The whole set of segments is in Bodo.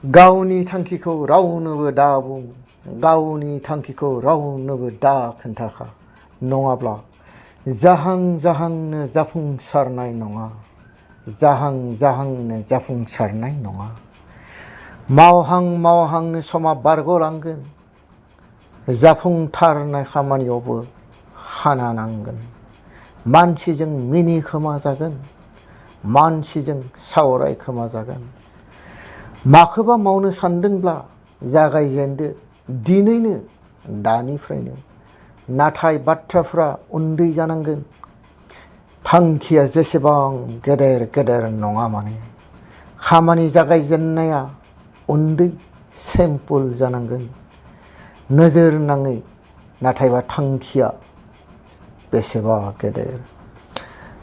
गावनि थांखिखौ रावनोबो दा बुं, गावनि थांखिखौ रावनोबो दा खोन्थाखा, नङाब्ला जाहां जाहांनो जाफुंसारनाय नङा, जाहां जाहांनो जाफुंसारनाय नङा। मावहां मावहांनो समा बारग'लांगोन, जाफुंथारनाय खामानियावबो खाना नांगोन। मानसिजों मिनि खोमा जागोन, मानसिजों सावराय खोमा जागोन। माखौबा मावनो सानदोंब्ला जागायजेनदो दिनैनो, दानिफ्रायनो। नाथाय बाथ्राफ्रा उन्दै जानांगोन। थांखिया जेसेबां गेदेर गेदेर नङा मानो, खामानि जागायजेननाया उन्दै सिम्पोल जानांगोन। नोजोर नाङै, नाथायबा थांखिया बेसेबा गेदेर।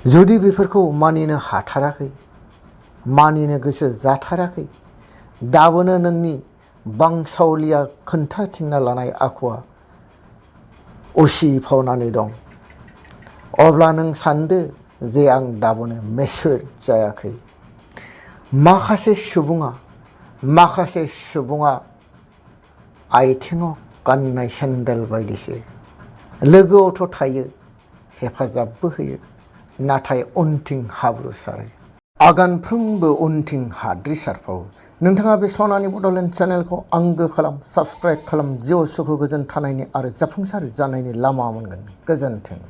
जुदि बेफोरखौ मानिनो हाथाराखै, मानिनो गोसो जाथाराखै, दाबोनो नोंनि बांसावलिया खोन्थाथिंना लानाय आखुवा उसिफावनानै दं, अब्ला नों सानदो जे आं दाबोनो मेचुर जायाखै। माखासे सुबुङा आथिङाव गाननाय सेन्देल बायदिसो। लोगोआवथ' थायो, हेफाजाबबो होयो, नाथाय उनथिं हाब्रु सारो। आगानफ्रोमबो उनथिं हाद्रि सारफावो। नोंथाङा बे सनानि बड'लेण्ड चेनेलखौ आंगो खालाम, साबस्क्राइब खालाम। जिउ सुखु गोजोन थानायनि आरो जाफुंसार जानायनि लामा मोनगोन। गोजोन्थों।